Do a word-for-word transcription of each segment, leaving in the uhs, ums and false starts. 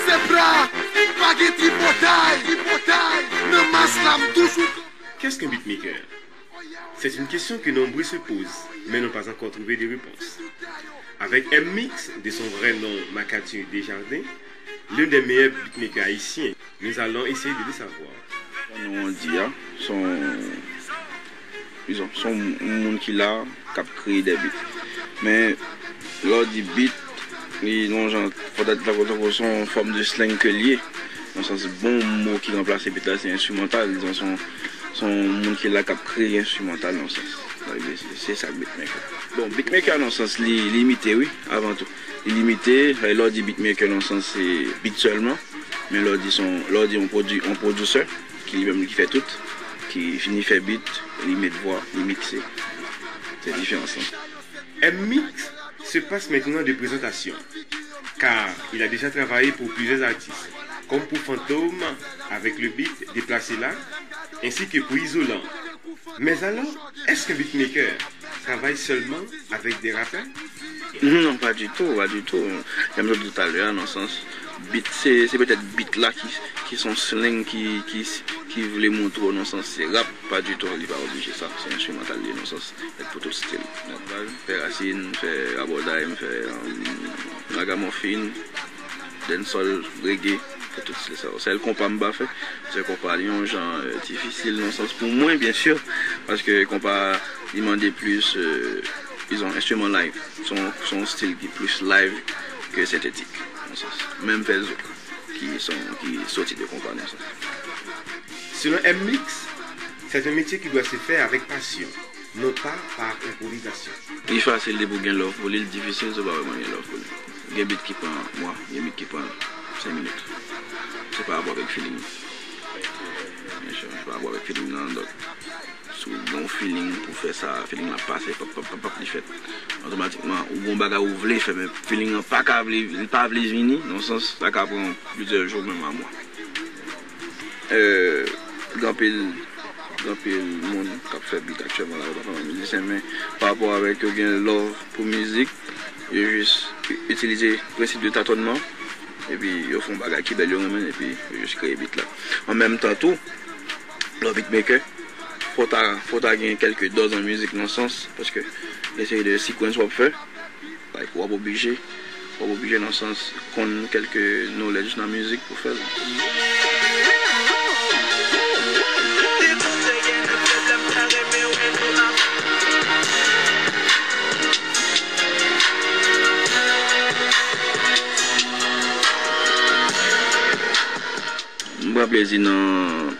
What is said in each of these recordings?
Se pra, pa gen tripotay, tripotay. Nan mas la, m toujou kanpe. Qu'est-ce qu'un beatmaker? C'est une question que nombreux se posent, mais n'ont pas encore trouvé de réponse. Avec M-Mix, de son vrai nom Macathieu Desjardins, l'un des meilleurs beatmakers haïtiens, nous allons essayer de le savoir. Jan nou di a, se yon, dizon, se yon moun ki la, k ap kreye de bit. Men, lè w di bit, li nan yon jan, fò ta di tankou, tankou se yon fòm de slang ke l ye. Nan sans, bon mo ki ranplase bit la, se enstrimantal. Dizon, se yon, se yon moun ki la k ap kreye enstrimantal, nan sans. Se, se, se sa k beatmaker. Bon, beatmaker, nan sans, li limite, wi, avan tou. Li limite, lè w di beatmaker, nan sans, se bit sèlman. Men lè w di son, lè w di yon pwodui-, yon pwodisè, ki li menm ki fè tout, ki fini fè bit, li met vwa, li mikse. Se diferans lan. M-Mix se passe maintenant de présentation, car il a déjà travaillé pour plusieurs artistes, comme pour Fantôme avec le beat Déplacé là, ainsi que pour Izolan. Mais alors, est-ce qu'un beatmaker travaille seulement avec des rappeurs? Non, pa ditou, pa ditou. Jan m te di talè a, nan sans, bit, se, se petèt bit la ki, ki se yon slang ki, ki, ki vle montre w, nan sans, se rap, pa ditou, li pa oblije sa. Se enstrimantal li ye, nan sans, nèt pou tout stil. Nèt baz, fè rasin, fè rabòday, m fè, um, ragamòfin, dancehall, reggae, fè tout stil sa yo. Sèl konpa m pa fè, se konpa li yon jan, euh, difisil nan sans pou mwen, byen si, paske konpa li mande plis, euh, dizon, enstriman live. Se yon, se yon stil ki plis live ke sentetik, nan sans. Menm fè zouk, ki se yon, ki soti de konpa nan sans. Selon M-Mix, c'est un métier qui doit se faire avec passion, non pas par improvisation. Li fasil depi w gen love pou li, li difisil si w pa vrèman gen love pou li. Gen bit ki pran mwa, gen bit ki pran senk minit. Se pa rapò avèk feeling. Byen si, se pa rapò avèk feeling nan, donk, si w gen yon feeling pou fè sa, feeling lan pase, pap, pap, pap, pap, li fèt. Otomatikman, ou gen yon bagay ou vle fè, men feeling lan pa ka vle, li pa vle vini, nan sans, sa ka pran plizyè jou, menm a mwa. Euh, gen anpil, gen anpil moun k ap fè bit aktyèlman la, yo pa vrèman mizisyen, men pa rapò avèk yo gen love pou mizik, yo jis itilize prensip de tatònman, epi yo fè yon bagay ki bèl, yo renmen l, epi yo jis kreye bit la. An menm tan tou, lè w beatmaker, fò w ta, fò w ta gen kèlke dòz an mizik nan sans, paske gen seri de sequence w ap fè, like, w ap oblije, w ap oblije nan sans konn kèlke knowledge nan mizik pou fè l. M pran plezi nan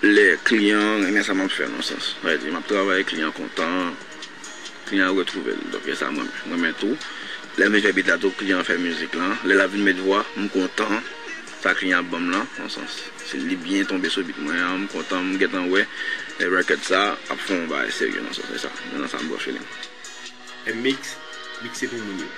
lè kliyan an renmen sa m ap fè nan sans. Sa vle di, m ap travay, kliyan kontan, kliyan an retwouve l. Donk, e sa mwen, mwen renmen tou. Lè m vin fè bit la tou, kliyan an fè mizik lan. Lè l ap vin met vwa, m kontan sa kliyan ap ban m lan, nan sans. Si li byen tonbe sou bit mwen an, m kontan, m gentan wè, e, record sa ap fè yon bagay serye nan sans. E sa, nan sa m bon feeling. M-Mix, mikse pou moun yo.